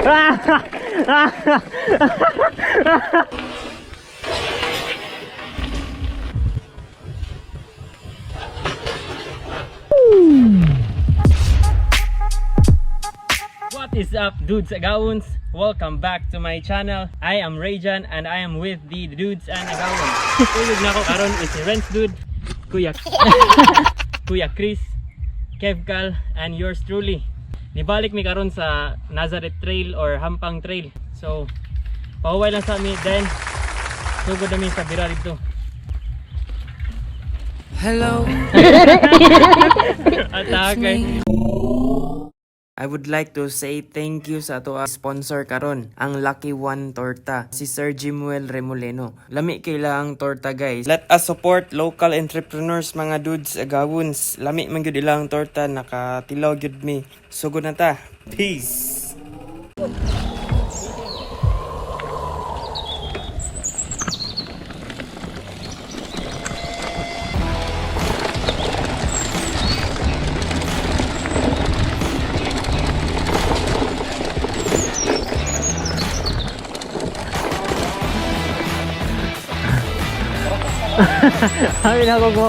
What is up, dudes agawons? Welcome back to my channel. I am Rayjan and I am with the Dudes and Agawons. Tulog na ako karon is si Renz Dude, Kuya Kuya Chris, Kevkal, and yours truly. Nibalik mi karon sa Nazareth Trail or Hampang Trail. So, pahuway lang sa mi, then sugod na mi sa bira dito. Hello, Atake. I would like to say thank you sa ato ang sponsor karon, ang Lucky One Torta, si Sir Jimuel Remoleno. Lami kay ang torta, guys. Let us support local entrepreneurs, mga dudes agawons. Lami man gyud ilang torta, nakatilaw gyud mi. Sugod na ta. Peace. Sabi na ako ko.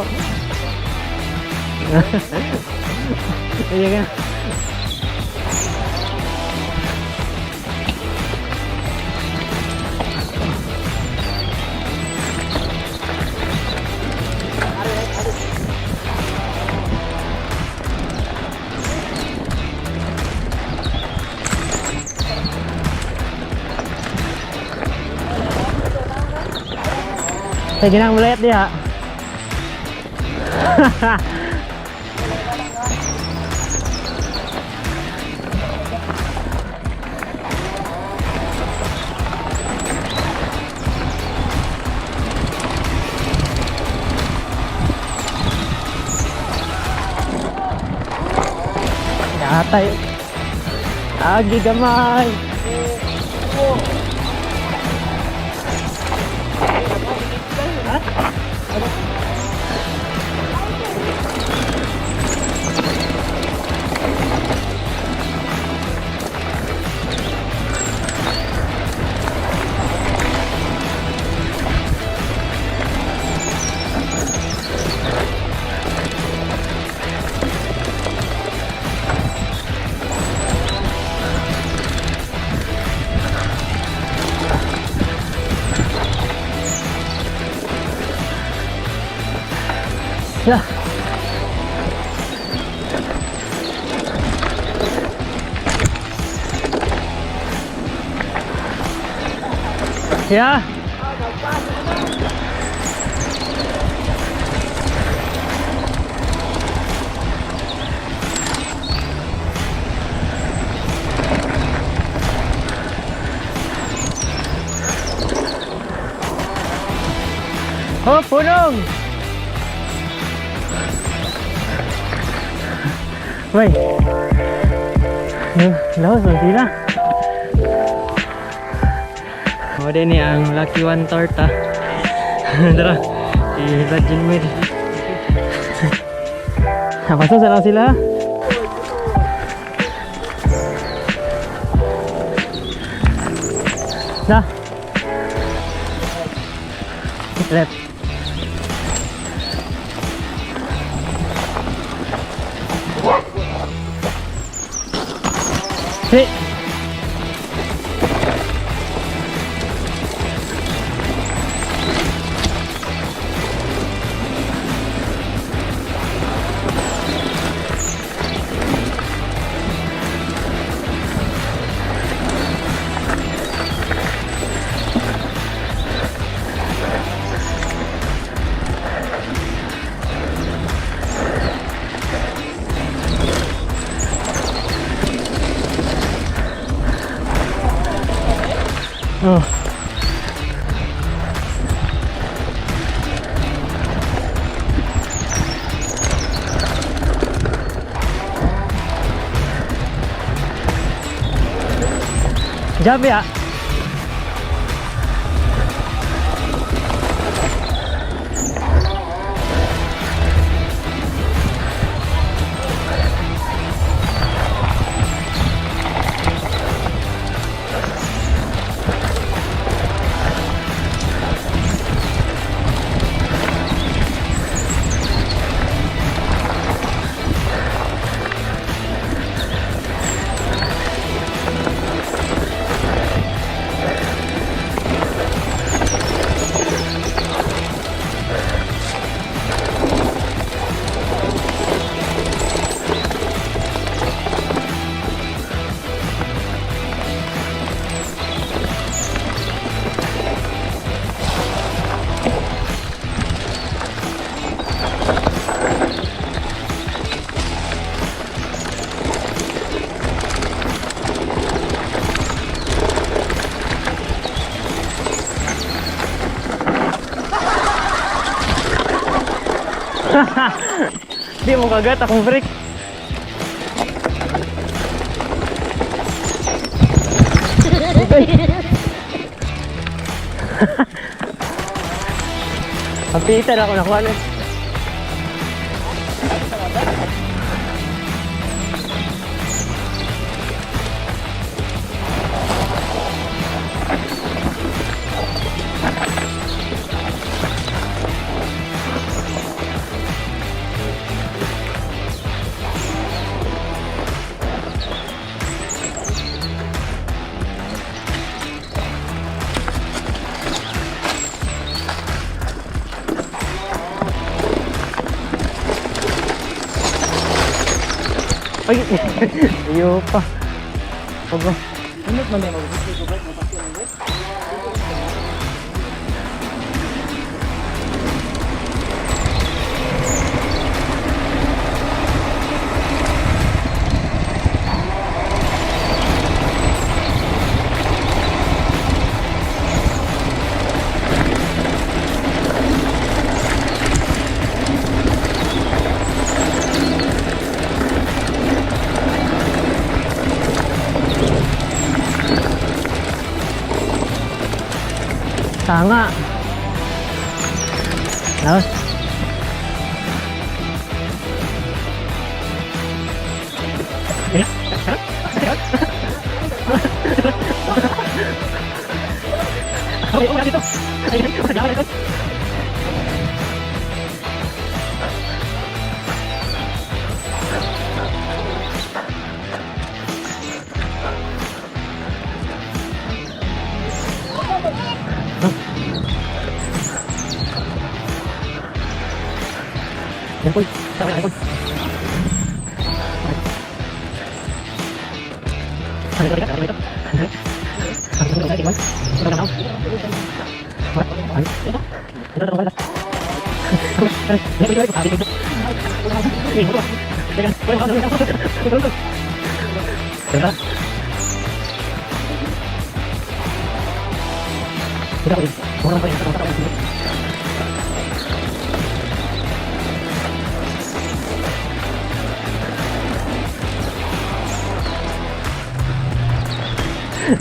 Iya ka. Sige nang mulayat diha. Natay. Agi gamay. Yeah. Yeah. Oh, punong! Wait. Laos man sila. Mo din ni ang Lucky One Torta. Tara, si Virgin Will. Napasok sa lang sila. Na. Left. Hey. Oh. Jump ya. Di mo kagat akong brake. Okay. Kapitan ako nakuha na. Ay, iyo pa. Aba. Ano man na mag-bike? Tanga. Laos.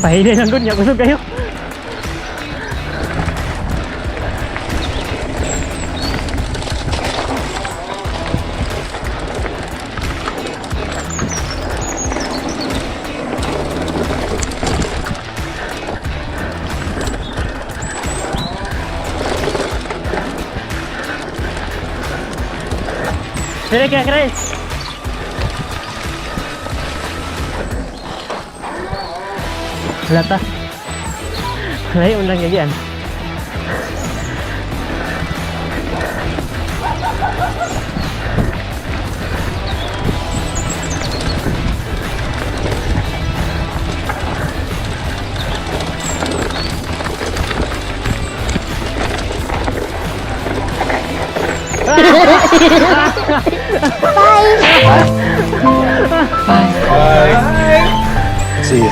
Pahinay lang gud niya kusog kayo. Dire kaya kaya. Lata. Layo lang gagian. See ya.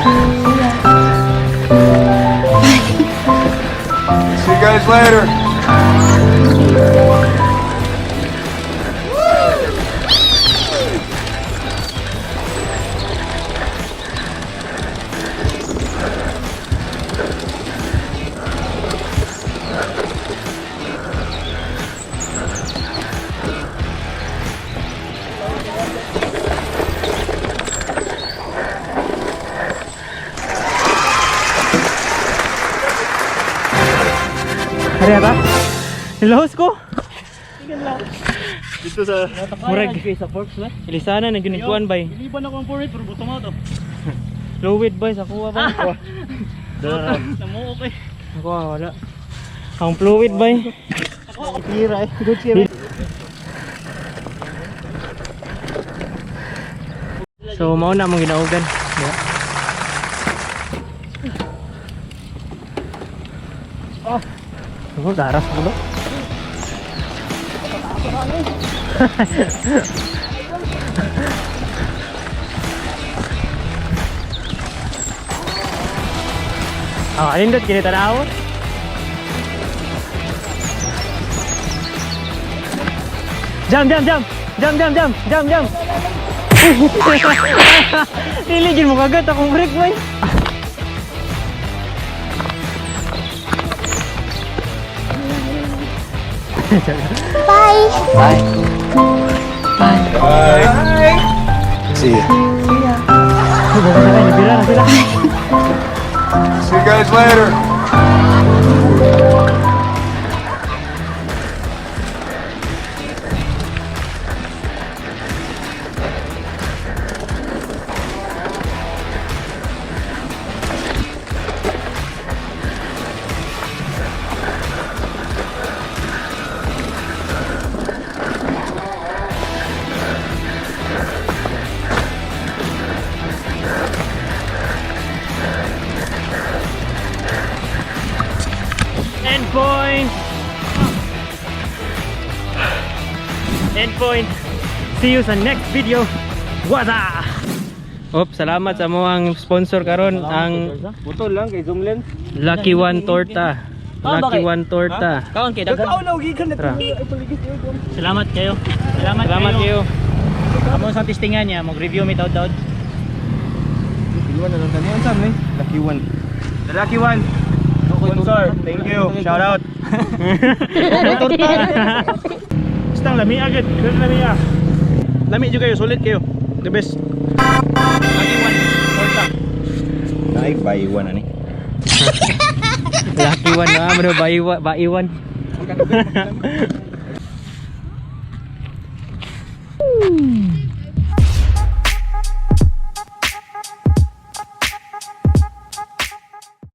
See you guys later. Hari ba? Nilahos ko. Dito sa Murag. Sa Forbes ba? Ilisana na ginikuan bay. Iliban ako ang 4 pero buto mo to. Fluid bay sa kuha ba? Namuo ko eh. Ako wala. Ang fluid bay. Tira eh. Good tira. So mao na mong ginaugan. Yeah. Oh. Ako daras ko ba? Ah, alindot kini tanaw. Jam, jam, jam. Jump, jump, jump, jump, jump. Niligin mo kagat akong brake, boy. Bye. Bye. See ya. Bira na sila. See you guys later. End point. End point. See you sa next video. Wada! Op, salamat sa moang sponsor karon ang Butol lang kay zoom lens. Lucky One Torta. Lucky One Torta. Kaon kay daghan. Tara. Salamat kayo. Salamat, Salamat kayo. kayo. Amo sa testingan niya, mag-review mi taud-taud. Lucky one. The lucky one. Sponsor, thank you. Shout out. Basta lami agad. Pero lami ah. Lami jud kayo, sulit kayo. The best. Lucky One Torta. Ay, buy one ani. Lucky One na bro, buy one, buy one.